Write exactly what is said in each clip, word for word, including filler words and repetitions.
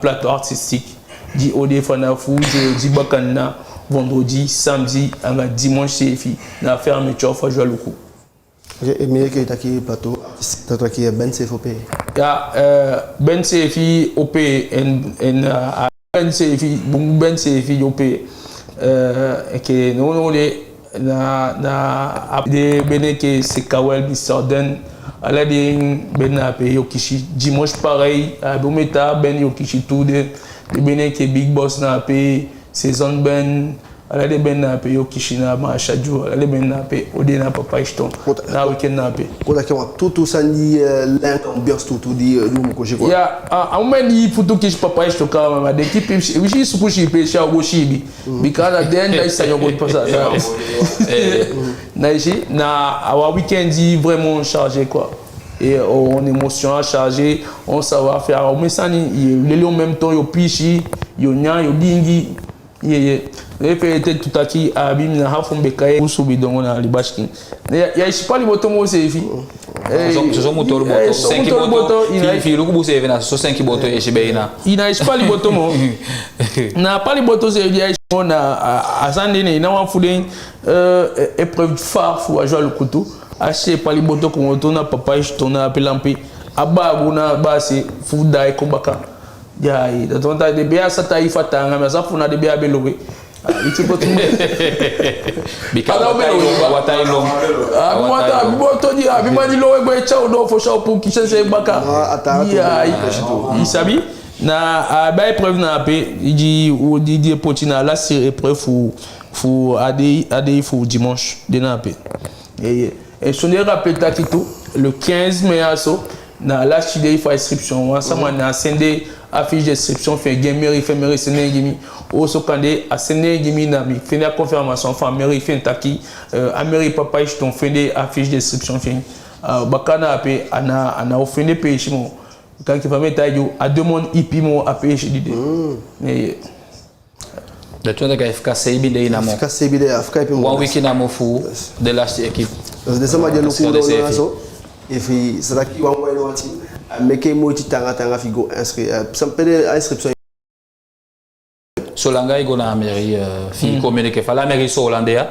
plateau artistique, di o de fanafu jeudi bakadina, vendredi, samedi, anga dimanche seefi, na fermeture fu a Joe Aluku. Ok, e mi enke i taki plateau artistique, da taki, eh, band seefi o pee? Ya, eh, band seefi o pee, en, en, eh, a band seefi, bungu band seefi o pee, eh, enke nownow de, na, na a den band enke Sekawel, Mister Den, ala den band na ape yo kisi. Dimanche pareil, a bun meta band yo kisi tu, den, den band enke Big Boss na ape, Saison Band, ala den band na ape yo kisi, na Marsha Joe, ala den band na ape o de na Papa Washington, na weekend na ape. Kon taki wan tuutuu sani, eh, link ambiance tuutuu di, eh, di u mu kon si quoi. Ya, a, a moment di i futu kisi Papa Washington kaba, ma den kipi, wi si suku si pe si a o go siibi. Bika na den da i sa yo go pasa. Eh, na i si, na a wan weekend di vraiment chargé quoi. Et on émotion a chargé, on savoir-faire, omen sani, i leli en même temps, yo piisii, yo nyan, yo diingi, ye, ye. Efu i teke tu taki, a abi mi na hafu mi be kai, u subi dongo na liba sikin. Ya, ya i si paliboto moo seefi. Eh, soso mu toli boto, soso mu toli boto, cinq boto, i na, fi, fi luku bun seefi na soso cinq boto i si be i na. I na i si paliboto moo. Na paliboto seefi ya i si moo na, a, a sani de ne, i na wan fu den, eh, épreuve phare fu a Joe Aluku tu. A se paliboto komoto na Papa Washington na ape lampe. A baa go na baa se fu daai kon baka. Ya, i, dati wani taki den be a sa tai fu a taanga, ma a sa fu na den be a be lowe. A, i si boto. Bika a wataa e lowe, wataa e lowe. A, a wataa e lowe. Abi boto di, abi man di lowe gwe tyai ondoo fosi a o puu kisi enseefi baka. Ya, i, i sabi? Na a be a épreuve na ape, di, di, di e poti na a lasiti épreuve fu, fu a dei, a dei fu dimanche, de na ape. Eeye. Et son de rappel taki tu, le quinze mai a so, na a lasiti dei fu a inscription. Wan sama na sende a fiche d'inscription fi en gi en mairie, fi en mairie sende en gi mi. Oso kande a sende en gi mi, na mi fende a confirmation fu a mairie fi en taki, euh, a mairie Papa Washington fende a fiche d'inscription fi en. Euh, baka na ape, a ná, a ná o fende peesi moo. Kande fa mi e taigi yu, a demande ipi moo a peesi di de. Eeye. Dati wani taki a e fika seibin dei namo. A e fika seibin dei, a e fika ipi moo. Wan wiki namo fu den lasiti équipe. Parce que den sama di e luku u now na so, efu i sa taki wan gwe a ini wan team, a meke moiti taanga taanga fi i go inscrit. Eh, san pe de a inscription? Solanga i go na a mairie, eh, fi i communiquer fa a mairie Soolan de ya.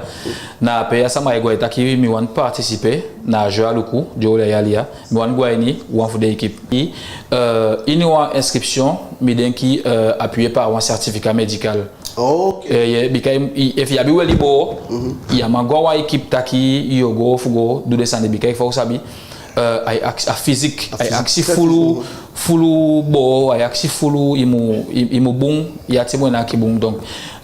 Na ape a sama e go e taki mi wani participer na Joe Aluku di o holi a yali ya. Mi wani go a ini wan fu den équipe. I, euh, ini wan inscription, mi denki, euh, appuyé par wan certificat médical. Ok. Eh, ye, bika i, i, efu i abi weli boo, i á man go a wan équipe taki yo go fu go du den sani, bika efu u sabi, euh, ai akisi, a physique, ai akisi fulu, fulu boo, ai akisi fulu, i mu, i, i mu bun, i ati mu e naki bun. Donc,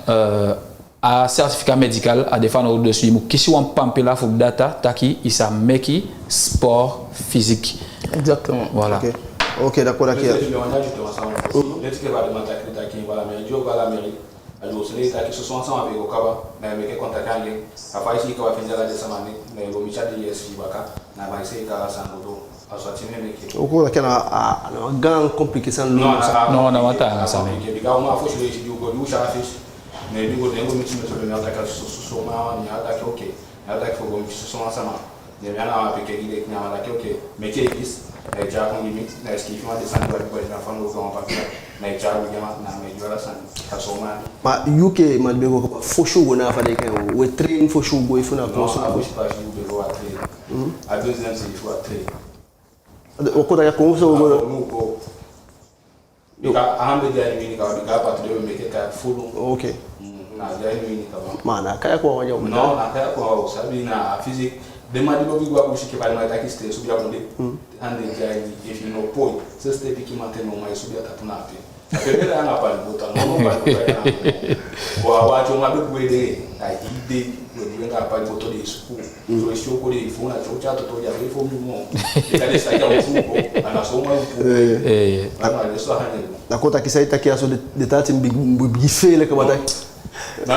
euh, a certificat médical a de fanowdu, dus i mu kisi wan pampila fu data taki i sa meke sport physique. Exactement. Voilà. Ok. Ok, d'accord, d'accord. Leti ke ba den man taki, taki, voilà, mais Joe, voilà, mais a Joe, sende i taki soso wan sama be go kaba, na i meke contact anga en, a fa i si i kaba fende ala den sama ne, na i go miti a D S fi i baka, na man i seeka ala sani go doo. A so a tin e meke. Oke, na a, a, na wan gaan compliqué sani. Non, non, non, na wan taanga sani. Compliqué, bika a uman a fosi leisi di u go, di u si a fiche. Ne di u go, den go miti mi so, ne mi a taki a soso, soso man, ne a taki oke. Ne a taki fu go miti soso wan sama. Ne mi anga a pikin di de, ne a taki oke. Meke i kisi, na i tyai kon gi mi, na i sikiifi wan den sani di u abi, na fa u go a wan papila, na i tyai kon gi mi, na mi e du ala sani. A so man. Ma yu enke man di be go kaba, fosi u go na a fa den kai u, u e train fosi u go, efu na... Non, koso a fosi pasi u be go a train. Mhm. A deuxième se i fu a train. O kon taki a koso u go. A koso u go. Bika a man be de a ini mi ini kaba, bika a patu de be meke kaya fulu. Ok. Mm, na de a ini mi ini kaba. Ma na kaya kon a wan ya u... Non, na kaya kon a wan, u sabi na a physique. Den man di lobi go a busi, ke fa den man e taki, step subi a kondee. Mm. Ande de a ini, efu i no poi, se step pikin mamanten, no man e subi a tapu na ape. Ape be de anga paliboto, no, no paliboto ya. Bon, a wan tyo man be gwe de, a hii dei, we gwe anga paliboto de i suku. Mm. So i si o kon de i fu na tyo tya toto ya, we fu mi mo. I ka de sa ya o fu ko, a na so man fu. Eh. Eh. A na de so a hande. Na kon taki san i taki a so, den, den taa tin bigi, bigi, bigi fele kaba taki. Na,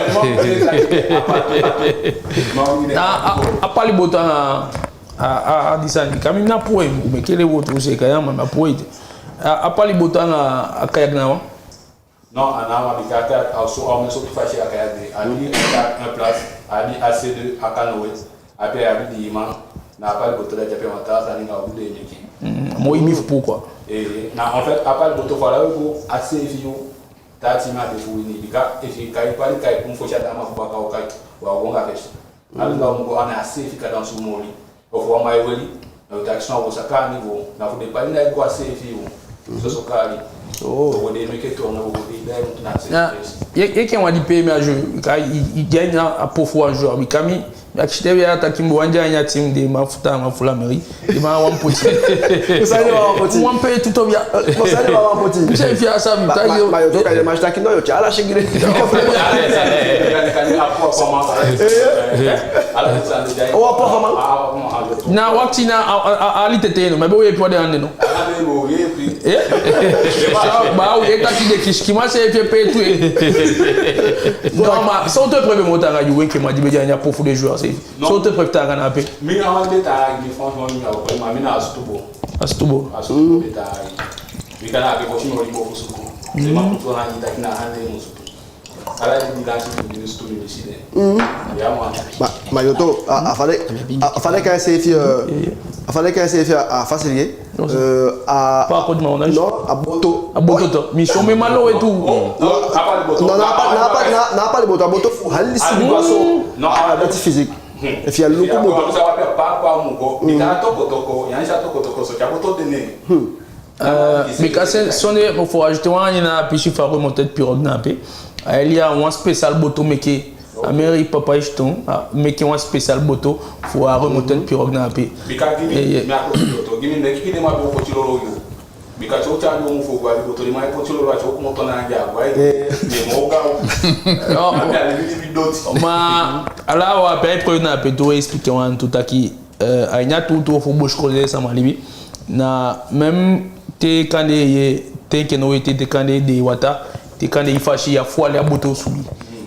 a, a paliboto anga a, a, a di sani, kami na poi, u be kele woto u seeka ya, ma na poi. A, a paliboto anga a kayak na wan? Non, a na wan, bika a kayak, a so, a omen sowtu fasi a kayak de. A di a kayak en place, a di a se de a kanoe. Ape a abi di man, na a paliboto dati ape wan taa sani anga u de meke. Mm, moi mi fu puu quoi. Eh, na en fait, a pali boto fu ala we go, a seefi yu, taa team á be fu wini, bika efi i kai pali kai pun fosi a dama fu baka o kai, wa o go anga fesi. Ala anga u mu go anga a seefi kadansi u mu oli. Ofu wan man e weli, na u taki son a go saka a niveau, na fu den pali ná e go a seefi yu. Soso kali. Oh. So, wo de meke toon, wo de da e mutu na a seefi fesi. Ye, ye ke wan di pe mi a jou, ka i, i, i na a pofu wan jou, bika mi, mi akisi te wi a taki mi wan di a ini a team de, man fu taa, man fu la mairie. Di man wan poti. Wi sa de wan poti. Wan pe tuto bia. Wi sa de wan poti. Mi se fi a sa mi ta yo. Ma yo toka de ma taki no yo, ala sigiri. O wa performance. Na wakti na a, a, a, ali tete no, ma be we pode ande no. Eh? Sa, ba, u e taki de kisi, ki man se fi e pe tu, eh. Non, ma, so te prebe mo taanga yu wenke ma di be di a ini a pofu de joueur seefi. Non. So te prebe taanga na ape. Mi na wan de taagi, mi franchement, mi na o, ma mi na a sutubo. A sutubo. A sutubo de taagi. Mi kan a be ko si no libo fu suku. Se ma kutu na ni taki na ande mo suku. Ala di mi kan si tu mi sutu mi si de. Ya, man. Ma, ma yo to, a, a fale, a, a fale kan seefi, euh, a fale kan seefi a, a facile. Non, c'est Euh, a, Pas à côté de mon âge. Non, a boto. A boto to. Mi so mi malo e tu. Oh, oh, a pali boto. Non, na pa, na pa, na, na pali boto, a boto fu hali si. Ah, non, ah, dati physique. Hmm. Efi a luku boto. Efi a boto, a boto, pa, pa, mu go. Mi ta toko toko, ya sa toko toko, so, a boto de ne. Hmm. Euh, bika son de, mo fu ajouter wan ini a pisi fu a remontée de pirogue na ape. A eli a wan spécial boto meke. A mairie papa Iston, a meke wan spécial boto fu a remontée de pirogue na ape. Bika gi mi, eh, eh, mi a kosi boto, gi mi, ne ki de ma bo poti lolo yo. Bika so tya yo mu fu gwa boto, di ma poti lolo a so ko mo tona anga gwa. Eh. Ye mo ga. Non. A mi a libi libi doti. Ma, ala wa pe a preuve na ape tu expliquer wan tu taki, euh, a ini a tuutuu fu busikondee sama libi. Na même te kande ye, te enke now ete, te kande de wataa, te kande i fasi ya fu ala boto subi.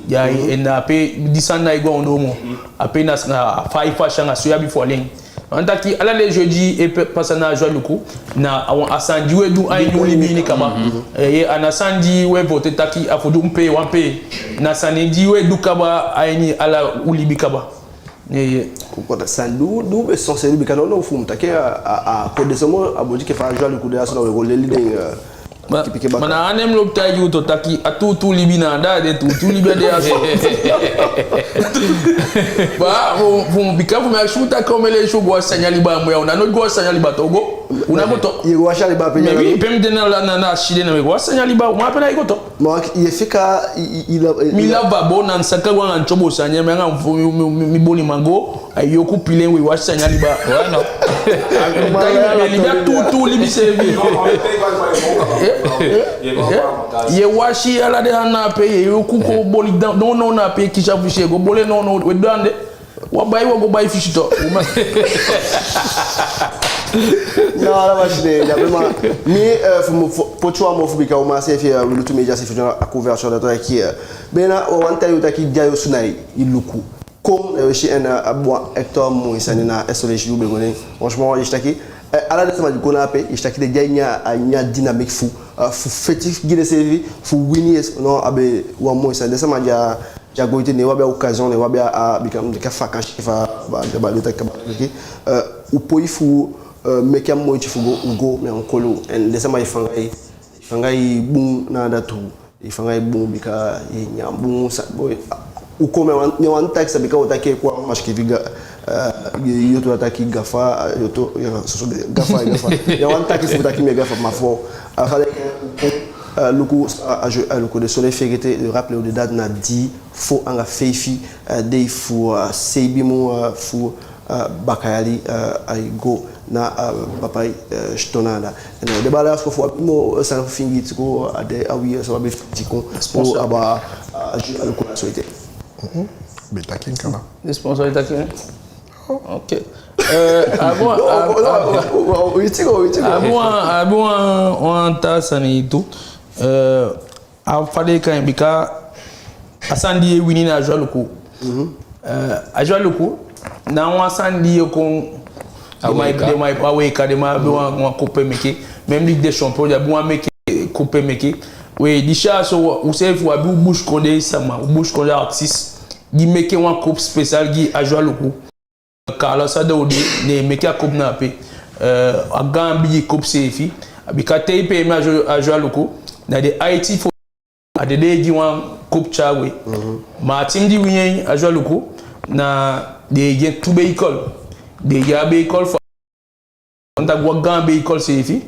Ya, en na ape di sani ná e go a ondoo moo. Ape na, na fa i fasi anga so i abi fu ala en. Wan taki ala den jeux di e pe, pasa na Jeux Aluku, na a wan, a sani di we du a ini u libi ini kaba. Eh, a ná sani di we vote taki a fu du, un pee, wan pee. Na sani di we du kaba a ini ala u libi kaba. Ye, ye. Kon, kon, san di u, di u be sensé du, bika nownow fu mu taki a, a, a kon de so moo, a bun enke fa Jeux Aluku de a so, na we go leli den, euh, ma, piki piki baka. Ma na a nen mi lobi taigi u tu taki a tuutuu libi na anda de, tuutuu libi a de a so. Ba, fu, fu, bika fu mi akisi u taki omen leisi u go wasi sani a liba, a mu ya, u ná noti go wasi sani a liba tu, u go. U ná go tu. Ye go wasi a liba pe. Mais oui, pe mi de na la, na, na si de na we go wasi sani a liba, u man ape na i go tu. Ma ye fika, i, i, i la, i, mi la, la babo na saka wan an tyobo sani, mi anga mi, mi, mi, mi boliman go, a yoku pilen we wasi sani a liba. Ouais, non. A, mi taki mi be libi a tuutuu libi seefi. Eh? Eh? Ye wasi ala den an na ape, ye yoku kon boli dan, nownow na ape, kisi a fisi, go boli en nownow, we du ande. Wa bai, wa go bai fisi tu. Non, ala wasi de, ya, vraiment. Mi, euh, fu mu, fu, poti wan mofu bika u man seefi, euh, Wi Lutu Media seefi, a couverture dati, euh, ki, euh, bena, wa wan taigi u taki di a osu na i luku. Kon, euh, si en, euh, a bun, Hector, moi sani na S O L S U be go ne. Franchement, i si taki, euh, ala den sama di kon na ape, i si taki den de a ini a, a ini a dynamique fu, euh, fu feti gi den seefi, fu wini, yes, non, a be wan moi sani, den sama di a di a go ete, ne u abi a occasion, ne u abi a, a, bika, bika vacances, fa, ba, ba, den taki kaba, euh, u poi fu, euh, meke a moiti fu go, u go, mi e koli u, en den sama e fanga i, e fanga i bun na dati tu, e fanga i bun, bika i nyan bun, sa, bon, u kon, mi á wani, mi á wani taki sa, bika u taki kwa, maski fi ga, euh, yo tu a taki gafa, yo tu, ya, soso de, gafa, gafa. Mi á wani taki fu taki mi e gafa, ma fu, a fa den, euh, luku, a, a, a luku de, so le fegete, le rappeler u de dati na di, fo anga feifi, euh, dei fu, euh, seibin mun, euh, fu, euh, baka yali, euh, ai go na, euh, papa, euh, Shiton anda. En, euh, den baala fu, fu abi moo, euh, sani fu fingi tiko, euh, a de a wi, euh, so abi tiko, fu aba, euh, Jeux Aluku na so ete. Mhm. Be taki en kaba. Den sponsor e taki en. Ok. Euh, a bun, a, a, a bun, a bun, wan taa sani tu. Euh, A fa den e kai en, bika a sani di e wini na Jeux Aluku. Mhm. Euh, a Jeux Aluku, na wan sani di e kon, a den man, den man, a weka, den man abi wan, wan coupe meke. Même Ligue des Champions, den abi wan meke, coupe meke. We, disi a so, u seefi u abi u busikondee sama, u busikondee artiste, di meke wan coupe spécial gi a Jeux Aluku. Carlos Adoude, ne meke a coupe na ape. Euh, a gaan bigi coupe seefi. Bika te i pee mi a Joe, a Joe Aluku, na den aiti fu a den e gi wan coupe tyai gwe. Ma a team di wini en, a Joe Aluku, na den e gi en tu beikol. Den e gi a beikol fu a, wan taki wan gaan beikol seefi,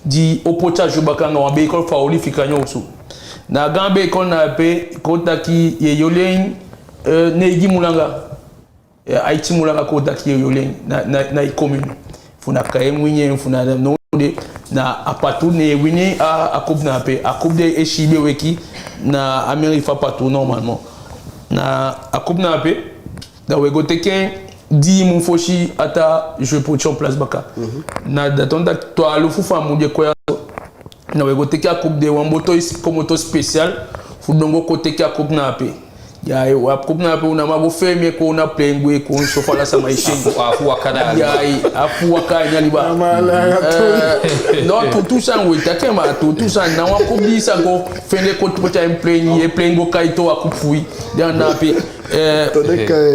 di o poti a Joe baka anga wan beikol fu a oli fika neen osu. Na a gaan beikol na ape kon taki yu e oli en, eh, neigi mun langa. Eh, aiti mun langa kon taki yu e oli en na, na, na i commune. Fu na Cayenne wini en, fu na, no, de, na a Patou ne wini a, a coupe na ape. A coupe de e siibi e weki na a mairie fu a Patou normalement. Na a coupe na ape, da we go teke en dii mun fosi a taa jeu poti en place baka. Na dati wani taki twalufu fu a mun di e kon ya so. Na we go teke a coupe de, wan boto, komoto spécial fu Dongo kon teke a coupe na ape. Ya, a coupe na ape, u ná man go femi en kon na plein gwe kon so fu ala sama e si en. A fu waka na ya, a fu waka a ini a liba. Eh, no, tuutuu san we taki, ma tuutuu san, na wan coupe di i sa go fende kon poti a ini plein, i e plein go kai towe a coupe fu i. Da na ape, eh,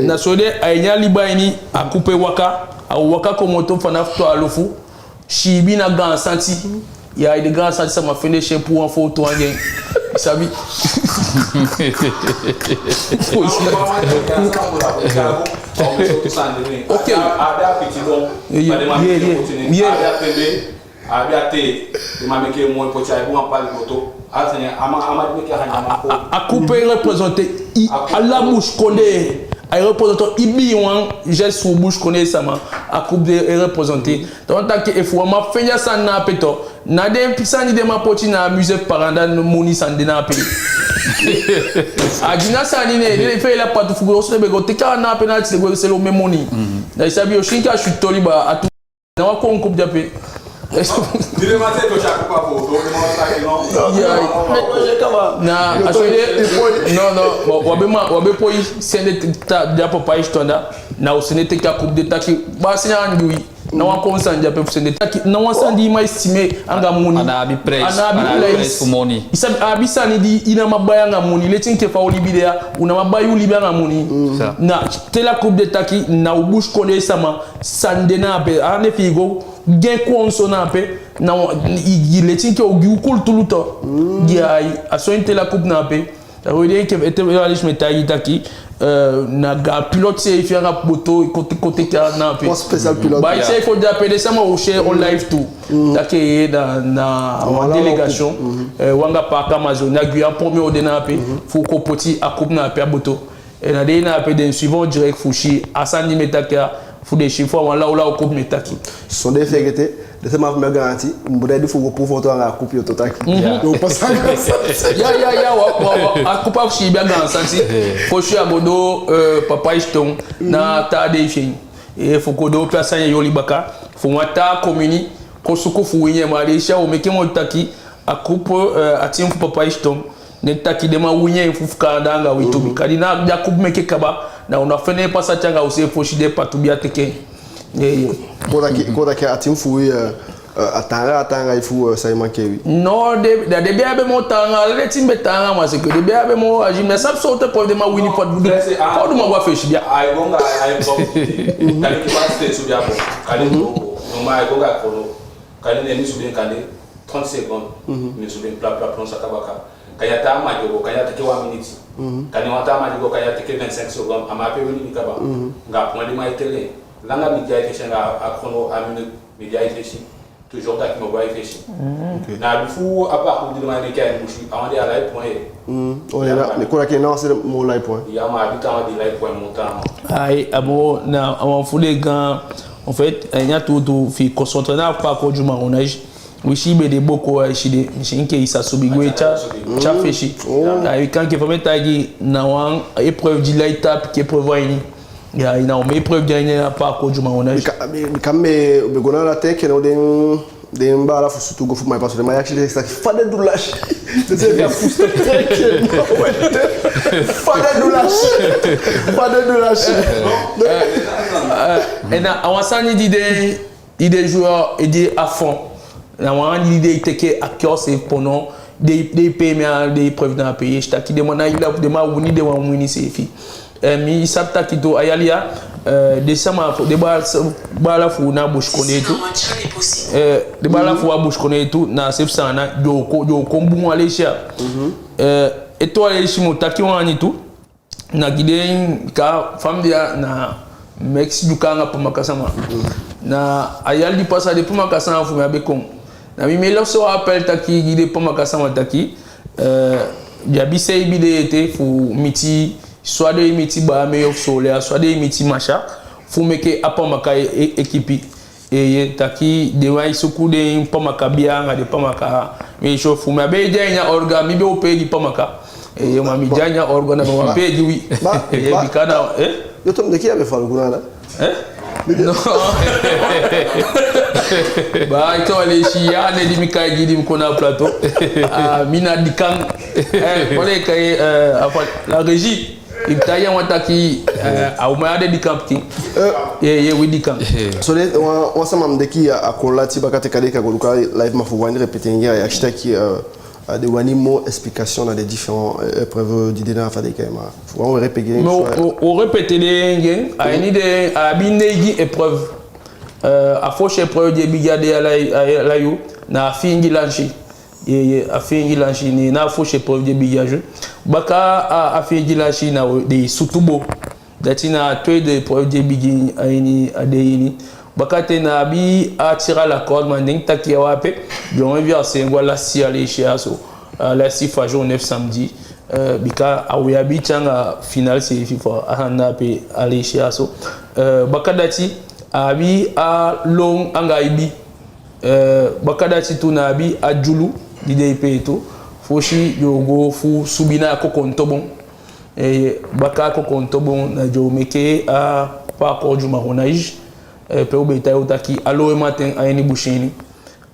na so de a ini a liba ini, a coupe e waka, a o waka komoto fanafu twalufu, siibi na Gaan Santi. Ya, i de Gaan Santi sama fende si en puu wan fowtu anga en. I sabi? Ok. Ye, ye, ye, ye. A, a coupe e représenter i, ala Busikondee. A e représenter i biiwan, geste fu Busikondee sama. A coupe de e représenter. Tontu taki efu wan man fende a sani na ape tu, na den sani den man poti na a musée fu Paranda, moni sani de na ape. A gi na sani ne, den fende a Patou fu go, so den be go teke a na ape na a tide go seli omen moni. Da i sabi, yo si enke a switi toli baa, a tu na wan kon coupe de ape. Ya, na a so de, no, no, wa be man, wa be poi sende ta, da papa Ishton da, na u sende teke a coupe de taki, baa, sende a andi wi. Na wan kon sani de ape fu sende taki, na wan sani di i man estimé anga moni. A ná abi prijs. A ná abi prijs fu moni. I sabi, a abi sani di i ná man bai anga moni. Leti enke fa u libi de ya, u ná man bai u libi anga moni. Na te a coupe de taki, na u Busikondee sama sani de na ape. A ná efu i go gi en kon so na ape, na wan, i, i leti enke u gi u kultulu tu. Gi ai, a so en te a coupe na ape. Dati wani taki ete, ete, mi e taigi i taki, eh, na gaan pilote seefi anga boto kon te-, kon teke a na ape. Wan spécial pilote. Baa, i seefi o de ape, den sama o si en en live tu. Taki na, na wan délégation, eh, u anga Parc Amazonie, na Guyane premier o de na ape, fu kon poti a coupe na ape a boto. Eh, na den na ape den suivre en direct fu si a sani di mi e taki ya, fu den si fu a wan lawlaw coupe mi e taki. Sondee fegete, den sama fu mi a Gaan Santi, mi be de fu go puu foto anga a coupe, yo, tu taki. Yo pasa anga Gaan Santi. Ya, ya, ya, wa, wa, wa, a coupe a fu siibi a Gaan Santi. Fosi a go doo, eh, papa Ishton, na taa dei fi en. Eh, fu go doo pe a sani e oli baka. Fu wan taa commune kon suku fu wini en, ma den si a o meke mi o taki, a coupe, eh, a team fu papa Ishton. Ne taki den man wini en fu fuka anda anga wi tu. Kande na a coupe meke kaba, na u ná fende en pasa te anga u seefi fosi den Patou be a teke en. Ye, ye. Kon taki, kon taki a team fu wi, eh, eh, a taanga, a taanga efu, eh, san e manke wi. No, den, den, den be abi moo taanga, ala den team be taanga, ma c'est que den be abi moo âge, mi á sabi sowtu épreuve den man wini fu a du. Fa u du man go a fesi bia. Ai go anga, ai go. Kande ki pasi te su bia bon. Kande no, no, ma ai go anga kono. Kande ne mi subi en kande trente secondes, mi subi en pla, pla, pla, sa kaba ka. Kande a taa man di o go, kande a teke wan miniti. Kande wan taa man di o go, kande a teke vingt-cinq secondes, a man ape wini mi kaba. Anga a point di mi e teke en. Langa mi de a fesi, anga a chrono, a minute, mi de a fesi. Toujours taki mi o go a fesi. Ok. Na a di fu a parcours di den man e meke a ini busi, a wan di a lai point. Mm. O, ya, na, mi kon taki na wan se moo lai point. Ya, ma a di taa wan di lai point moo taa man. Ai, a moo, na, a wan fu den gaan, en fait, eh, na tuutuu fi i concentré na parcours du Maroon, wi si i be de booko, ai si de, mi si enke i sa subi gwe te a, te a fesi. Oh. Ai, kan ke fa mi e taigi, na wan épreuve di lai taa pikin épreuve a ini. Ya, i na wan épreuve di a ini a parcours du Maroon. Bika, bika mi be go na ala ten, ke no den, den baala fu sutu go fu mai paso, den man e akisi den taki fa den du lasi. Den seefi á fusutan, ke no, fa den du lasi. Fa den du lasi. Eh, eh, en na a wan sani di den, di den joueur e de à fond. Na wan di den e teke à cœur, c'est pendant den, den première, den épreuve na ape, i si taki den man na i la, den man wini, den wani wini seefi. Eh, mi sabi taki tu a yali ya, eh, den sama fu, den baala, baala fu u na busikondee tu. Eh, den baala fu u a busikondee tu, na a seefi sani, den o kon, den o kon bun a leisi ya. Eh, ete wan leisi mi o taki wan sani tu, na gi den, ka fa mi de ya na mix Dyuka anga Pamaka sama. Na a yali di pasa den Pamaka sama fu mi á be kon. Na mi, mi e lasi wan appel taki gi den Pamaka sama taki, eh, den abi sei bi den ete fu miti, soit den e miti Baame of Soolan, soit den e miti Masa, fu meke a Pamaka e, e, ekipi. Eeye, taki den wani suku den Pamaka biya anga den Pamaka, mi e si fu mi á be de a ini a orga, mi be o pee gi Pamaka. Eeye, ma mi de a ini a orga, na mi wani pee gi wi. Eeye, bika na, eh? Yo, Tom, de ki a be falu kuna na? Eh? No. Ba, ete wan leisi ya, ne di mi kai gi, di mi kon na plateau. Ah, mi na Dikan. Eh, wala e kai, eh, a fa, la régie. I ta ya wan taki, eh, a u ma ya de Dikan pikin. Eh. Ye, ye, wi Dikan. So den, wan, wan sama mu de ki a, a kon lati baka te kande i kan go luku a live, ma fu wani répéter en gi a, a si taki, eh, a den wani moo explication na den différents, eh, épreuves di de na a fa den e kai, ma fu wan répéter. Mais o, o, o répéter den gi en, a ini den, a abi neigi épreuve. Eh, a fosi épreuve di e bigin a de a lai, a lai u, na a fiingi lansi. Ye, ye, a fiingi lansi, ne na a fosi épreuve di e bigin a jeu. Baka a, a fiingi lansi na den e sutu boo. Dati na a tweede épreuve di e bigin a ini a dei ini. Baka ten na abi a tir à la corde, ma mi denki taki a wan ape, den o inverser en go a lasi a leisi ya so. A lasi fu a journée fu samedi. Eh, bika a o abi te anga finale seefi fu a sani na ape a leisi ya so. Eh, baka dati, a abi a lon anga ibi. Eh, baka dati tu na abi a dyulu di de ape tu. Fosi den o go fu subi na a kokontobon. Eh, baka a kokontobon na den o meke a parcours du marronnage. Eh, pe u be taigi u taki a lowe maten a ini busi ini.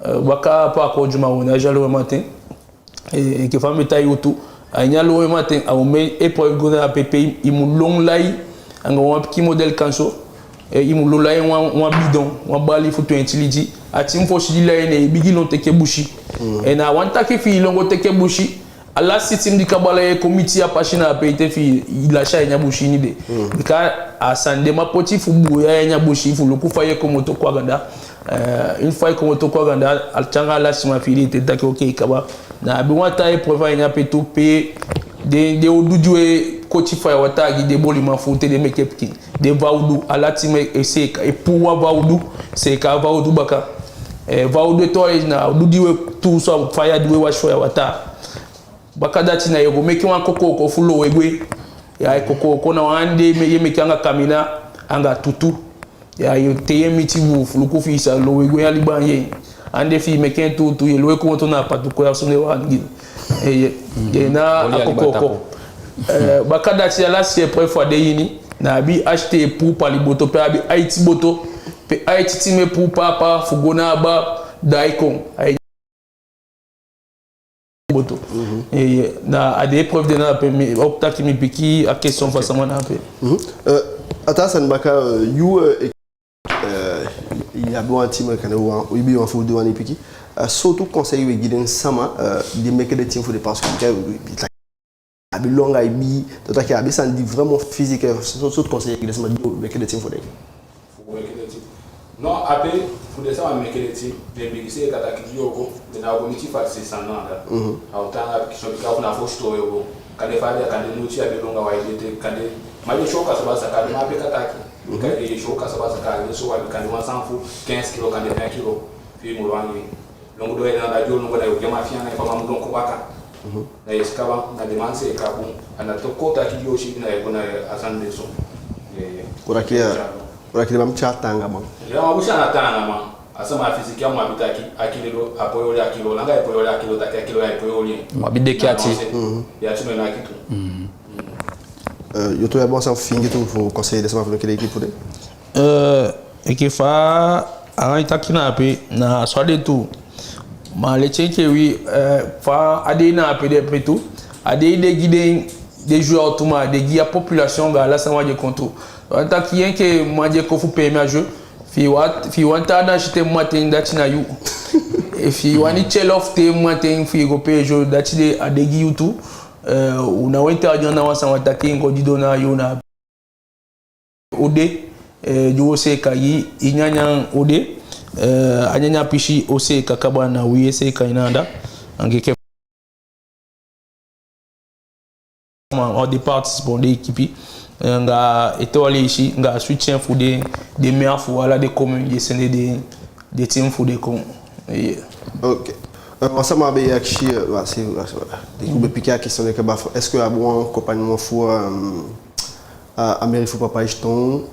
Eh, baka a parcours du marronnage a lowe maten. Eh, enke fa mi be taigi u tu, a ini a lowe maten, a omen épreuve go na ape, pe i mu lon lai anga wan pikin modèle kanso. Eh, i mu lon lai wan, wan bidon, wan bali fu twenti liti. A tim fosi di i lai en, ne i bigin lon teke busi. Mm. Eh, na a wani taki fi i lon go teke busi, a lasi tim di kaba lai e kon miti a pasi na ape, ete fi i lasi a ini a busi ini de. Mm. Bika a sani den man poti fu buuya a ini a busi fu luku fa i e komoto kon a ganda. Eh, une fois i komoto kon a ganda, a te anga a lasiman fi i de, ete taki okay, kaba. Na abi wan taa épreuve a ini ape tu, pe den, den udu di u e koti faya wataa gi den boliman fu u te den meke pikin. Den vawdu, ala tim e seeka, e puu a vawdu, seeka a vawdu baka. Eh, vawdu ete wan leisi na a udu di u e tuusu a faya di u e wasi faya wataa. Baka dati na i e go meke wan kokooko fu lowe gwe. Ya, a kokooko na wan ande i e meke anga kamina anga tuutuu. Ya, i e tei en miti bun fu luku fi i sa lowe gwe a liba anga en. Ande fi i meke en tuutuu, i e lowe komoto na a patu kon ya sondee wan angii. Eh, ye, ye na a kokooko. Eh, baka dati a lasi épreuve fu a dei ini, na abi a sitee puu pali boto, pe a abi aiti boto, pe aiti tim e puu paapa fu go na a bal daai kon. Ai boto. Mhm. Eh, ye, na a den épreuve de na ape, mi o taki mi piki a question fu a sama na ape. Mhm. Eh, a taa sani baka, eh, yu, eh, eh, i abi wan tim, kande wan, i be wan fu den wani piki. Eh, sowtu conseil i e gi den sama, eh, di e meke den tim fu den, parce que i taki a abi lon anga ibi, to taki a abi sani di vraiment physique, eh, so, sowtu conseil i e gi den sama di e meke den tim fu den? Fu go meke den tim. Non, ape, fu den sama meke den tim, den bigin seeka taki di yo go, den ná o go miti fasi sani anda. Mhm. A o tan anga pikinso, bika fu na fosi toon yo go. Kande fa a de, kande noti i abi lon anga wan ibi ete, kande, ma i e si wan kasaba saka, den man ape ka taki. Mhm. Bika i e si wan kasaba saka, i e si wan, kande wan sani fu quinze kilos, kande vingt kilos, fi i mu lon anga en. Lon go doo, i ná o doo lon go, da yo gi a man fi en anga en, fa a man mu lon kon baka. Mhm. Na i e si kaba, na den man seeka bun. A ná toku taki di yo si, na i e go na a sani de so. Eh, eh. Kon taki, kon taki den man mu tyai taanga man. Ya, man mu tyai taanga man. A sama physique ya mu abi taki, a kilo, a poi oli a kilo, langa i poi oli a kilo, taki a kilo ya i poi oli en. Mu abi deki ati. Mhm. Ya tu me na kitu. Mhm. Eh, yo tu ya bon, san fingi tu fu conseiller den sama fu meke den équipe fu den? Eh, enke fa a taki na ape, na so a de tu. Ma leti enke wi, eh, fa a de na ape de ape tu. A de, de gi den, den joueur tu, ma de gi a population anga ala sama di e kon tu. Wan taki enke man di e kon fu permet a jeu. Fi i wani, fi i wani tan a dansi te mamanten, dati na yu. Efi i wani tyai lof te mamanten fi i go pee jeu, dati de, a de gi yu tu. Eh, u ná o interdire wan sama taki i go didon na yu na o de, eh, di wo seeka i, i nyanyan o de, eh, a nyanyan pisi o seeka kaba, na wi e seeka en anda. Anga enke man, o de participant, den ekipi, eh, anga ete wan leisi, anga soutien fu den, den maire fu ala den commune di e sende den, den team fu den kon. Eh. Ok. Eh, wan sama be e akisi, eh, wa, si, wa, si, wa, di u be piki a question de kaba fu, est-ce que a abi wan accompagnement fu, eh, a, a mairie fu Papaïchton,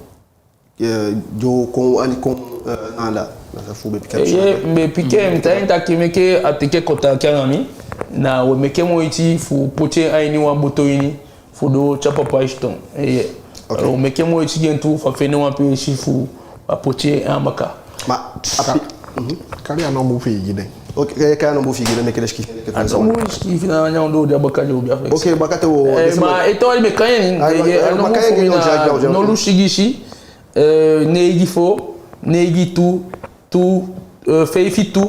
eh, di o kon, a ni kon, eh, na anda, na san fu u be piki a question de. Eh, mi be piki en, mi taigi en taki meke a teke contact anga mi, na we meke moiti fu poti en a ini wan boto ini, fu doo tyai Papaïchton. Eh, ok. Eh, we meke moiti gi en tu fu a fende wan peesi fu a poti en a baka. Ma, a pi-, mhm. Kali a nombu fi i gi den. Ok, kali a nombu fi i gi den, meke den sikiifi. A nombu sikiifi na a nyan doo di a baka di o bi a flex. Ok, baka te wo, eh, ma ete wan mi be kai en, eh, a nombu fu mi na nolu sigisi, eh, neigi fo, neigi tu, tu, eh, feifi tu,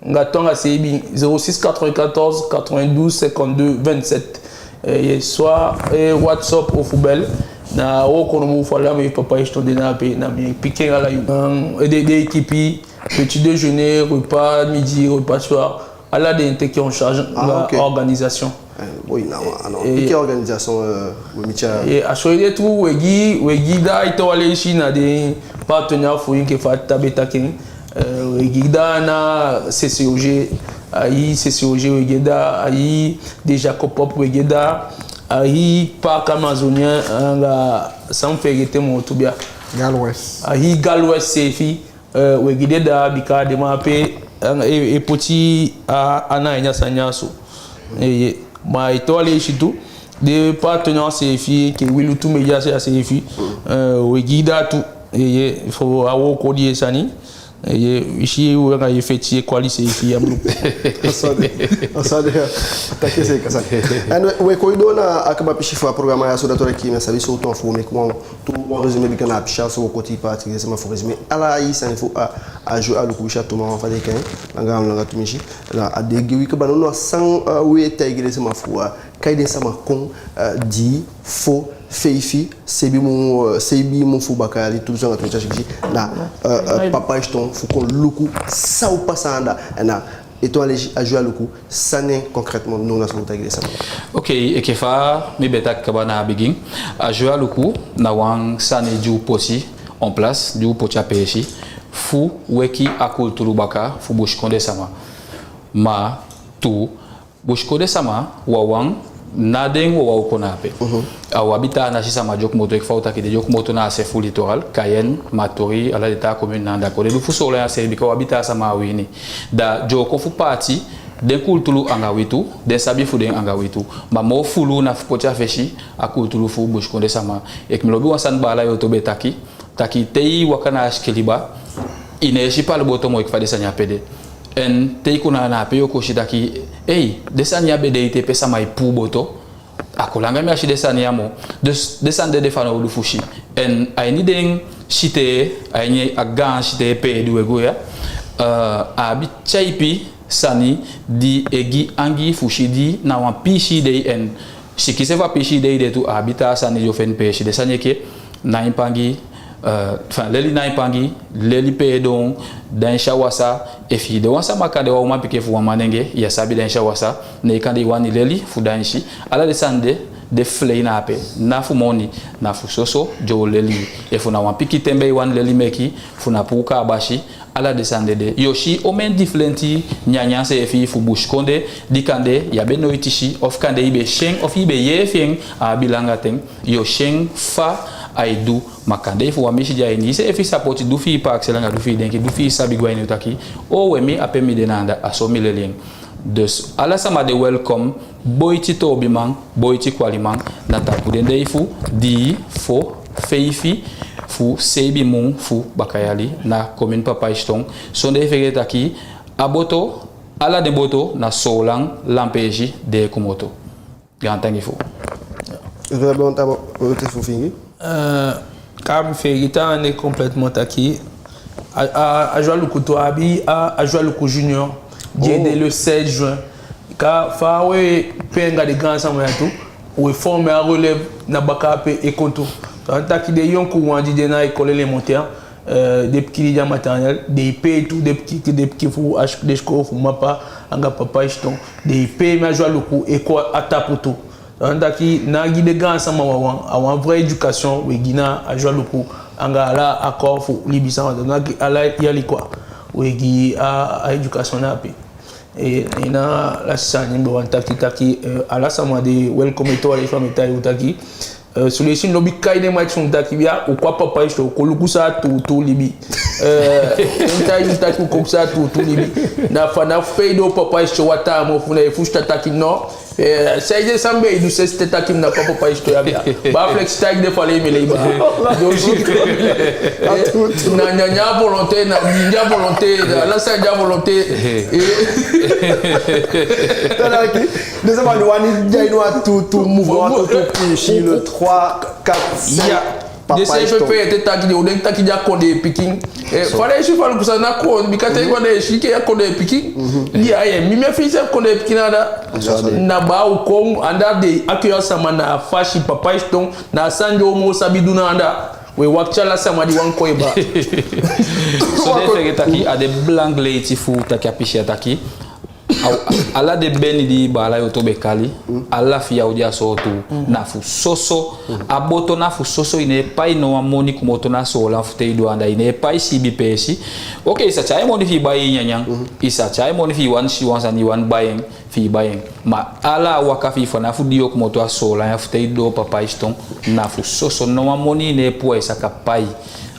anga tu anga seibin, zéro six quatre-vingt-quatorze quatre-vingt-douze cinquante-deux vingt-sept. Eh, ye, soit, eh, WhatsApp ofu bel, na a wooko nombu fu ala mi Papaïchton de na ape, na mi e piki en ala yuu. Eh, den, den ekipi, petit déjeuner, repas midi, repas soir, ala den teke en charge, ah, la, ok, organisation. Eh, oui, na wan, ah, non. Eh, piki organisation, eh, we mi tyai. Eh, a so ede tu, we gi, we gi da ete wan leisi na den partenaire fu i, enke fa Tata be taki en, eh, we gi da na C C O G, a hii C C O G we gi da, a hii Déjà Coop Up we gi da, a hii Parc Amazonien, anga san mi feegete moo tu bia. Galwest. A hii Galwest seefi, eh, we gi den da, bika den man ape, eh, e, e poti a, ana en a sani ya so. Eh, ye. Ma ete wan leisi tu, den partenaire seefi, enke Wilutu Media seefi, eh, we gi da tu. Eh, ye, fu a wooko di e sani. Eh, ye, i si u anga i feti e kwali seefi ya, bro. A so a de, a so a de, ya. Taki seeka sani. En we, we kon doo na a kaba pisi fu a programa ya, so dati u e kii, mi á sabi sowtu wan fu u meke wan tu wan résumé, bika na a pisi ya so wo koti paati gi den sama fu résumé ala a hii sani fu a, a Joe Aluku, wisi a tu maman, fa den e kai en, langa, langa tumisi. Na a de gi wi kaba. Nownow san, eh, we taigi den sama fu, eh, kai den sama kon, eh, dii, fo, feifi, seibin mun, eh, seibin mun fu baka yali tu dunsu anga twenti a sigisi, na, eh, eh, Papaïchton, fu kon luku san o pasa anda, na Ete wan leisi, a Joe Aluku, san na en concrètement, nownow, san u taigi den sama? Ok, enke fa mi be taki kaba na a bigin, a Joe Aluku na wan sani di u poti en place, di u poti a peesi, fu weki a kulturu baka fu busikondee sama. Ma tu, busikondee sama wawan, ná den wawan o kon na ape. Mhm. A u abi taa nasi sama di o komoto, enke fa u taki, den di o komoto na a se fu Littoral, Cayenne, Matoury, ala den taa commune na anda kon. Den du fu Soolan ya seefi, bika u abi taa sama a wi ini. Da den o kon fu paati den kulturu anga wi tu, den sabi fu den anga wi tu. Ma moo fulu na fu poti a fesi a kulturu fu busikondee sama. Enke mi lobi wan sani baala Yoto be taki, taki te i waka na a sikiliba, i ná e si paliboto moo enke fa den sani ya pe de. En te i kon na, na ape yo kon si taki, ei, den sani ya be de ete pe sama e puu boto. A kon langa mi á si den sani ya moo. Dus den sani de de fanowdu fu si. En a ini den sitee, a ini a gaan sitee pe di we go ya, eh, a abi tyaipi sani di e gi angii fu si di na wan piisii dei, en sikin seefi a piisii dei de tu, a abi taa sani di o feni peesi. Den sani enke nain pangi, eh, enfin, leli nain pangi, leli pee don, dansi awasa. Efu i de wan sama, kande wan umanpikin efu wan manenge, ya sabi dansi awasa, ne kande i wani leli fu dansi. Ala den sani de, de feilei na ape. Ná fu moni, na fu soso den o leli i. Efu na wan pikin tembe i wani leli meki, fu na puu kaabasi, ala den sani de de. Yo si omen diflenti nyanyan seefi fu busikondee, di kande ya be noiti si, ofu kande i be si en, ofu i be yee fi en, a abi langa ten. Yo si en fa ai du, ma kande efu wan misi de a ini, iseefi sa poti du fi i pakisei anga du fi i denki, du fi i sabi go a ini u taki, o, we, mi ape mi de na anda, a so mi leli en. Dus ala sama de welkom, boiti toobiman, boiti kwaliman, na tapu den dei fu dii, fo, feifi, fu seibin mun fu baka yali, na commune Papaïchton. Sondee fegete taki a boto, ala den boto na Soolan lanpeesi den e komoto. Gaantangi fu u. Efu i abi wan taa sani fu fingi? Eh, kaba mi feegete ande complètement taki, a, a, a Joe Aluku tu abi a, a Joe Aluku Junior, di e de le seize juin. Ka fa we pee anga den gaan sama ya tu, we former a relève na baka ape e kon tu. San taki den yonkuwan di de na école élémentaire, eh, den pikin di de a maternelle, den e pee tu, den pikin, den pikin fu a sk-, den sikoo fu mapa anga papa Eston, den e pee, mi a Jeux Aluku e kon a tapu tu. San taki ná gi den gaansama wawan, a wan vraie éducation we gi na a Jeux Aluku anga ala a corps fu libisama, san taki ala yali kwa, we gi a, a éducation na ape. Eh, na a lasi sani mi be wani taki taki, eh, ala sama de welcome ete, ala fa mi e taigi u taki, eh, son leisi mi lobi kai den mati fu mi taki, ya, u kon a papa Eston, u kon luku san a tuutuu libi. Eh, mi e taigi u taki u kon luku san a tuutuu libi. Na fa na fu pe i doo papa Eston wataa mofu, na i fusutan taki no. Eh, saide san mi be e du sensi te taki mi ná kon a papa Eston ya, bia. Baa Flex, taigi den fa lei mi e lei, baa. Donc, eh, na, na, na volonté, na, na volonté, na, na sa na volonté. Eh. Tadaki, den sama di wani de a ini a tuutuu mouvement, tuutuu piisii, le trois, quatre, cinq. Ya. Papa Eston. Den seefi e fii ete taki den o denki taki den a kondee pikin. Eh, fa den e si, fa luku san na kon, bika te i go, den e si enke i a kondee pikin. Mhm. Ya, eh, mi, mi e fii seefi kondee pikin anda. Anda. Na baa u kon anda, den e accueillir sama na a fasi, papa Eston, na a sani di u moo sabi du na anda. We wakiti ala sama di wani kon e baa. So den fegete taki a de belangrijk fu taki a pisi ya taki, a, ala den beni di baala Yoto be kali, ala fi a o de a sowtu, na fu soso. A boto na fu soso, i ná e pai no wan moni komoto na Soolan fu te i doo anda, i ná e pai siibi peesi. Oke, i sa tyai moni fi i bai i nyanyan, i sa tyai moni fi i wani si wan sani, i wani bai en, fi i bai en. Ma ala a waka fi i fanafu di yo komoto a Soolan ya fu te i doo papa Eston, na fu soso, no wan moni i ná e puu a i saka pai.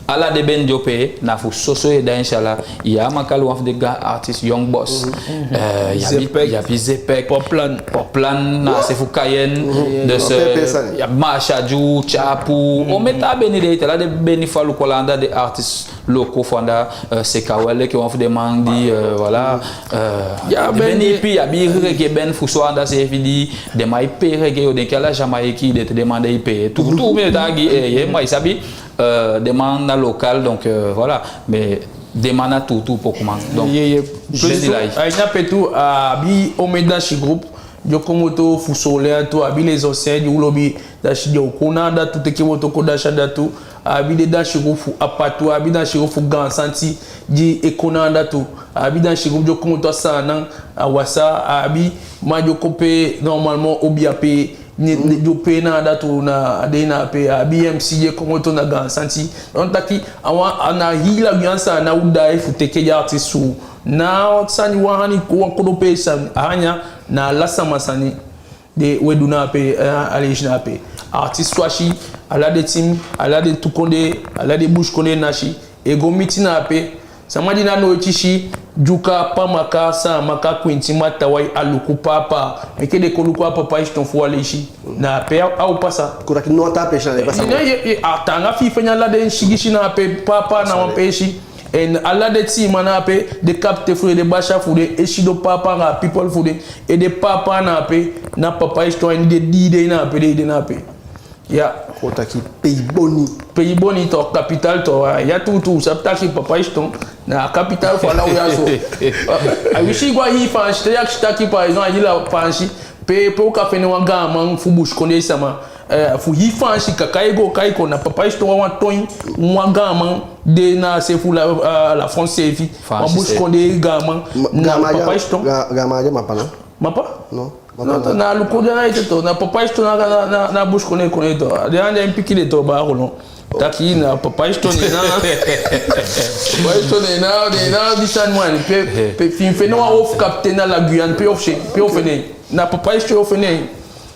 Ala den beni di o pee, na fu soso. I e dansi ala, i a man kali wan fu den gaan artiste, Young Boss. Mhm. Eh, i abi Zepek. I abi Zepek. Poplan. Poplan, na a se fu Cayenne. Mhm. Dus, i abi Marsha Dju, Tchapu. Omen taa beni de ete, ala den beni fu Aluku, ala anda den artiste locaux fu anda, eh, Seka Wele enke wan fu den man di, eh, voilà. Eh, i abi beni, i abi reggae beni fu so anda seefi di den man e pee reggae, yo denki ala Jamaïque de ete, den man de e pee. Tuutuu mi e taigi, eh, ye, ma i sabi, eh, den man na local, donc, eh, voilà. Mais den man na tuutuu pokuman. Donc, ye, ye. Plus tu, a ini ape tu, a abi omen dansi groupe di o komoto fu Soolan tu, a abi Les Anciens di u lobi dansi, di o kon na anda tu, teke woto kon dansi anda tu. A abi den dansi groupe fu Apa tu, a abi dansi groupe fu Gaan Santi di e kon na anda tu. A abi dansi groupe di o komoto a Saanan, a Wasa, a abi man di o kon pee normalement obi ape, ne, ne, di o pee na anda tu, na a dei na ape. A abi M C di e komoto na Gaan Santi. Donc taki, a wan, a na hii la Guyane Saanan u daai fu teke den artiste. Na sani wan, a ná wan kodo peesi sani, a ná, na ala sama sani. Den we du na ape, eh, a leisi na ape. Artiste Swasi, ala den team, ala den tu kondee, ala den busikondee nasi e go miti na ape. Sama di ná noiti si Dyuka, Pamaka, Saamaka, Kwinti, Matawai, Aluku, Paapa, meke den kon luku a papa Eston fu a leisi. Na ape a o pasa. Kon taki no wan taa peesi na den pasa. Ye, ye, a taanga fi i fende ala den sigisi na ape, Paapa na wan peesi. En ala den tiiman na ape, den kapiten fu den, den basiya fu den, Esido Paapa anga a people fu den, e den Paapa na ape, na papa Eston a ini den dii dei na ape, den e de na ape. Ya. Kon taki Peiboni. Peiboni tu, capital tu, a ya tuutuu, u sabi taki papa Eston na a capital fu ala u ya so. A, a, i si, i go a hii Faansi, te i akisi taki, par exemple, a hii la Faansi, pe, pe u kan fende wan gaaman fu busikondee sama, eh, fu hii Faansi, ka kai go, kai kon, na papa Eston wawan toon en, wan gaaman de na a se fu la, eh, la France seefi. Wan busikondee gaaman, na papa Eston. Ga-, gaaman de Mapa, no? Mapa? No, Mapa no. Na Aluku den na ete tu, na papa Eston na, na, na, na busikondee kondee tu. Den anda en pikin de tu, baa, no. Taki na papa Eston na, papa Eston na, na, na di sani man, pe, pe, fi i fende wan hoofdkapitein na la Guyane, pe o fende, pe o fende. Na papa Eston o fende.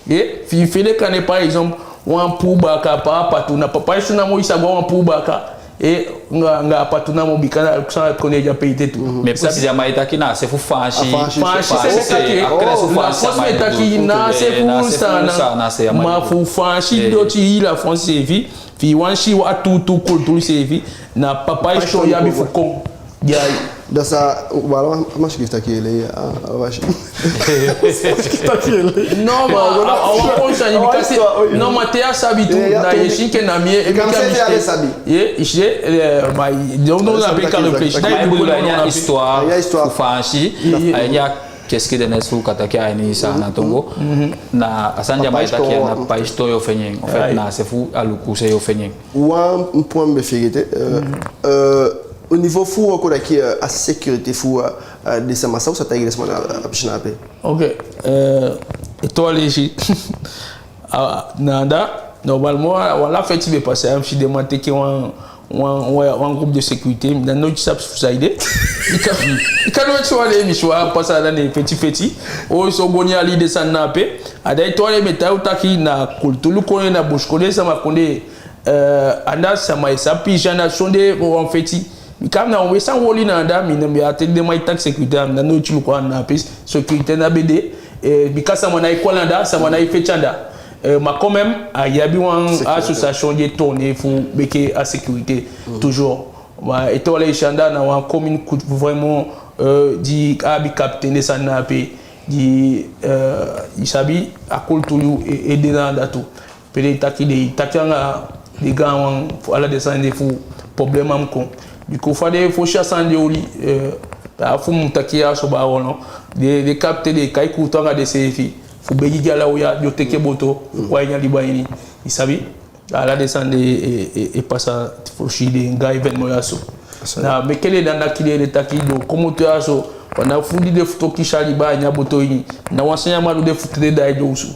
Ye, fi i fende kande, par exemple, wan puu baaka, pa a patu, na papa Eston namo i sa go a wan puu baaka, e, anga, anga a patu namo, bika na Aluku sama kondee de ape ete tu. Mhm. Mais précisément i taki na a se fu Faansi. A Faansi. Faansi se, Faansi se, taki, a kondee fu Faansi, la France, mais taki na a se fu Saanan, na a se, ma fu Faansi, eh, doti hii la France seefi, fi i wani si a tuutuu kulturu seefi, na papa Eston i abi fu kon. Ya. Da sa, voilà, ma, ma si ki taki ele, ah, ma si ki taki ele. Non, ma, a, a wan konsani, bika se, non, ma te a sabi tu, na ye si enke na mi e, e, i si, eh, ma, donc, donc, na pe ka réfléchir. Ma i bedoel, a ini a histoire fu Faansi, a ini a keskidenis fu kan taki a ini Saanan tongo. Na a sani di a man e taki ya, na paiston yo feni en. En fait, na a se fu Aluku se yo feni en. Wan pwan mi be feegete, eh, eh, au niveau fu wooko taki, eh, a sécurité fu, eh, eh, den sama, san u sa taigi den sama na a pisi na ape. Ok, eh, ete wan leisi. Ah, na anda, normalement, wan la fête be pasa, mi si den man teke wan, wan, wan, wan groupe de sécurité, mi ná noiti sabi fu saide. I kan, i kan noiti wan de, mi si wan pasa anda ne feti feti. O so go ne a lei, den sani na ape. A da ete wan leisi mi e taigi u taki na kulturu kondee, na busikondee sama kondee, eh, anda sama e sabi piisii anda sondee wan feti. Bika mi ná o we san woli na anda, mi ná be a ten den man e taki sécurité, mi ná noiti luku anda na ape, sécurité ná be de, eh, bika sama ná e kon anda, sama ná e feti anda. Eh, ma quand même, a abi wan association di e tourner fu meke a sécurité toujours. Ma ete wan leisi anda na wan commune ku vraiment, eh, di abi kapiten den sani na ape, di, eh, i sabi a kulturu e, e de na anda tu. Pe den e taki, den e taki anga den gaanwan fu ala den sani de fu problème á mu kon. Bika fa den fosi a sani de oli, eh, da fu mi taki ya so baa, no. Den, den kapiten den e kai kuutu anga denseefi fu begi gi ala u ya di o teke boto fu kon a ini a liba ini. I sabi? Ala den sani de e, e, e pasa fosi den gaan événement ya so. Na meke den de anda kii den, den taki den o komoto ya so. Wan fu di den fu toki si a liba a ini a boto ini. Na wan sani ya man du den fu te den daai den osu.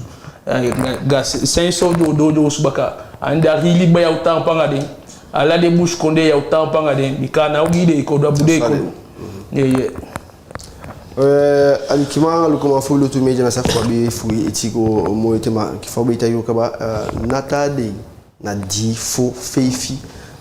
Eh, ga, ga, sen so den o doo den osu baka. Anda hii liba ya o taampu anga den. Ala den busikondee ya o taampu anga den. Bika na ogii den e koli, a bun den e koli. Ye, ye. Eh, alikiman anga lukuman fu Wi Lutu Media, na san fu abi fu i eti go moo ete, ma enke fa u be taigi u kaba, eh, na taa dei, na di fo feifi,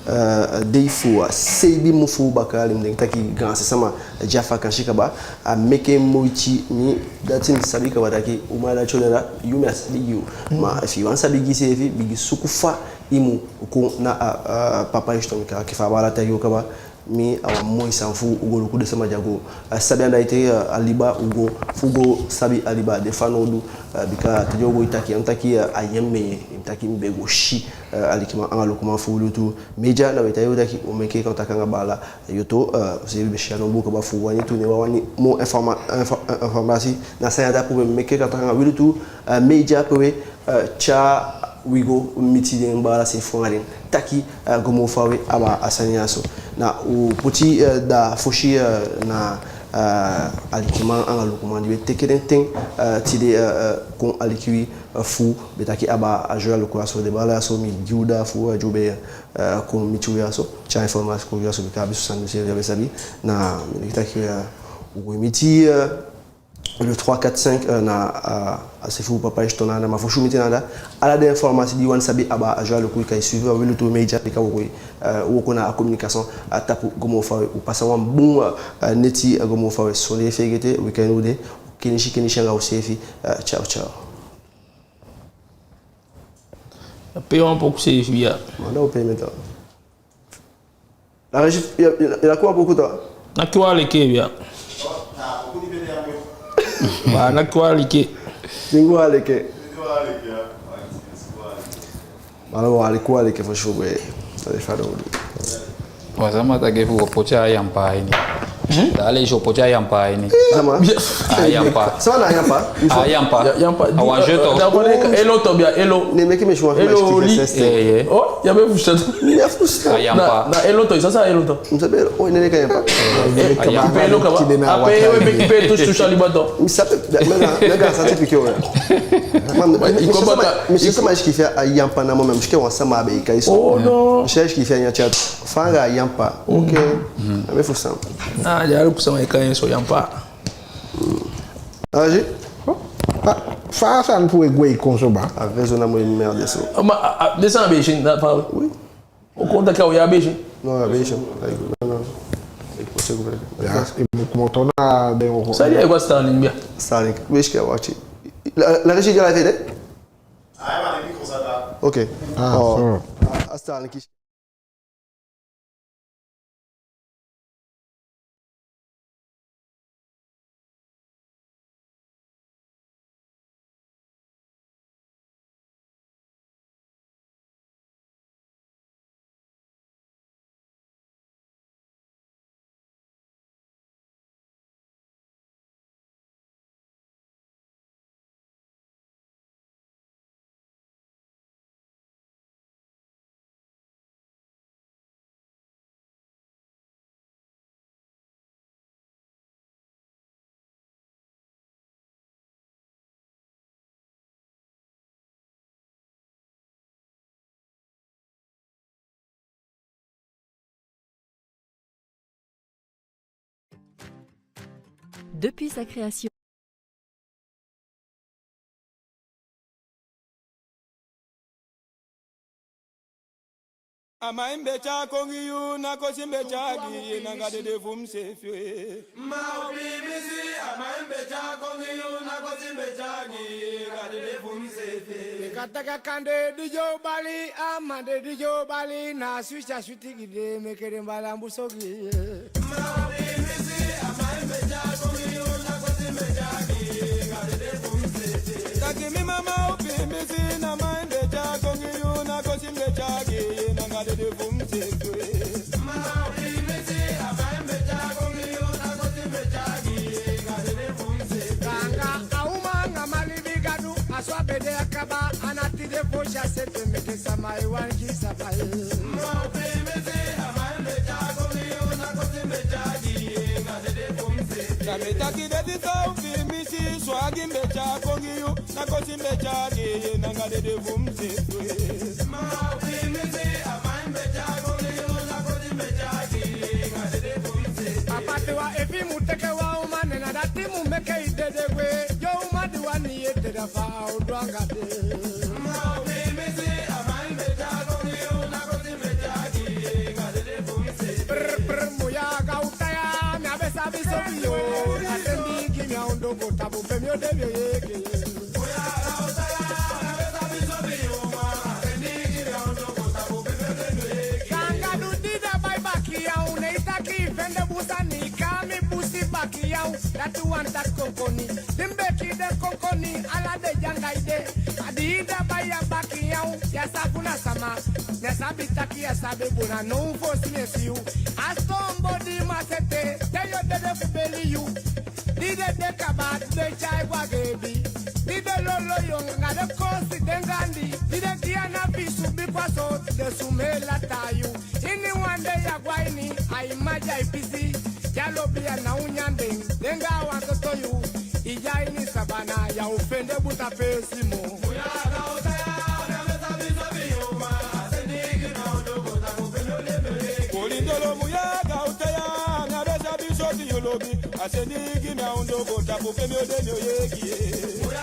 eh, dei fu a seibin mun fu baka, ala den mu denki taki gaanse sama de a vakansi kaba, a meke moiti, mi, dati mi sabi kaba taki u man dati o de anda, yu, mi á sabi gi yu. Ma efi i wani sabi gi iseefi, bigin suku fa i mu kon na a, a, Papa Eston, bika enke fa a baala taigi u kaba, mi, a wan moi sani fu u go luku den sama di a go, eh, sabi anda ete, eh, a liba, u go, fu go sabi a liba, den fanowdu, eh, bika te den o go e taki, a mu taki, eh, a yee mi yee, i mu taki mi be go si, eh, alikiman anga lukuman fu Wi Lutu Media, na we taigi u taki u meke kontaki anga baala, eh, yu tu, eh, u seefi be si a nombu kaba fu wani tu, ne wan wani moo informa-, info-, eh, informasi, na sani ya tapu, u be meke kontaki anga Wi Lutu, eh, Media pe we, eh, tyai wi go miti den baala seefi fu anga den taki, eh, go moo fawe abaa a sani ya so. Na u poti, eh, da fosi, eh, na, eh, alikiman anga lukuman di be teke den ten, eh, tide, eh, eh, kon aliki wi, eh, fu be taki abaa a Joe Aluku ya so, den baala ya so, mi gi u da fu, eh, di u be, eh, kon miti u ya so, tyai informasi kon ya so, bika a be so sani di u seefi á be sabi, na mi denki taki, eh, u go miti, eh, le trois, quatre, cinq, eh, na, eh, a se fu Papa Eston na anda, ma fosi u miti na anda, ala den informasi di i wani sabi abaa a Joe Aluku, i kan e suivre Wi Lutu Media, bika u o go, eh, u o kon na a communication, eh, tapu go moo fawe, u pasa wan bun, eh, neti, eh, go moo fawe, sondee feegete, weekend u de, kenisi, kenisi anga u seefi, eh, ciao, ciao. Pe wan poku seefi ya. Manda u pe meta. La régie, ya, ya, ya, quoi beaucoup toi? Na ki wan aliki ya. Ba, na ki wan aliki. Tingo aliki. Malo, wan aliki, wan aliki fosi fu gwe. Allez, fada u du. Wan sama taki fu go poti a yampa a ini. Hmm? Da a leisi o poti a yampa a ini. Sama? A yampa. Sama na yampa? A yampa. Ya, yampa. A wan jeu to. Da wan elo to, bia, elo. Ne meke mi si wan fu mi. Elo, oli. Ye, ye. Oh, ya be fusutan. Ya fusutan. A yampa. Na, na elo to, i sa san elo to. Mi sabi elo, oh, ne, ne ka yampa. Eh, a yampa. Pe elo kaba. Ape we meke pe tu social liba to. Mi sabi, mi na, mi na sa ti piki o ya. Ma, mi, mi, mi si sama, mi si sama sikiifi a yampa na mo, mi si enke wan sama be e kai so. Oh, no. Mi si sikiifi a ini a chat. Fa anga a yampa. Ok. A be fusutan. Ah, ya luku sama e kai en so, yampa. Aji? Fa, fa a sani fu e gwe e kon so ba? A vezo na mo e merde so. Ah, ma, ah, ah, den sani be e si en na fa? Oui. O kon taki a o ya be e si en? Non, a be e si en. Like, non, non. Ik moet zeggen, ya, i mu komoto na den o. Sa i de e go a Starlink bia? Starlink. Wees ke watch. La, la régie de la télé? Ah, ma le micro ça va. Ok. Ah, oh. A, a Starlink. Depuis sa création. A man e mbeti a kon gi yu, na kosi mbeti a gi i, na anga dede fu mi seefi. Ma u piimisi, a man e mbeti a kon gi yu, na kosi mbeti a gi i, na anga dede fu mi seefi. I kan taki a kande di den o bali, a man de di den o bali, na a switi a switi gi den, meke den bali a mbuso gi i. Taki mi mama, u piimisi, na man e mbeti a kon gi yu, na kosi mbeti a gi i, na anga dede fu mi seefi. Anga a uman anga man libi Gadu, a so a be de a kaba, a ná tide fosi a sete meke sama e wani gi sama e. Na mi taki deti so, u piimisi, swagi mbeti a kon gi yu, na kosi mbeti a gi i, na anga dede fu mi seefi. Papa, te wan, efi i mu teke wan uman, ne na dati mu meke i dede gwe. Yu uman di wani i ete, da fa a o du anga den? Prr, prr, muyaga u taya, mi á be sabi so fi yu. A seni gi mi a ondoo go tapu pe mi o de, mi o yee gi i. Ganga du di da bai baki ya u, ne i taki i fende busa ni, i kai mi busi baki ya u. Dati wani taki konkoni. Di mi be kii den konkoni, ala den de anga i de. A di i da bai a baki ya u, ya sa fu na sama. Ne a sabi taki a sabi bun, a now fosi mi e si yu. A sitoon bodi, ma sete, te yu o dede fu beli yu. Di den de kaba, den tyai gwe a geebi. Di den lolo yu anga den koosi, den gandi. Di den gi ana fi i subi kwaso, den sumee lata yu. Ini wan dei ya gwe a ini, a i mma di a i pisi. Ya lobi, a ná o nyan den, den gaanwan toto yu. I de a ini sabana, ya o fende buta peesi moo. Kolindolo, muyaga u taya, mi á be sabi so fi yu lobi. A seni gi mi a ondoo go tapu pe mi o de, mi o yee gi i.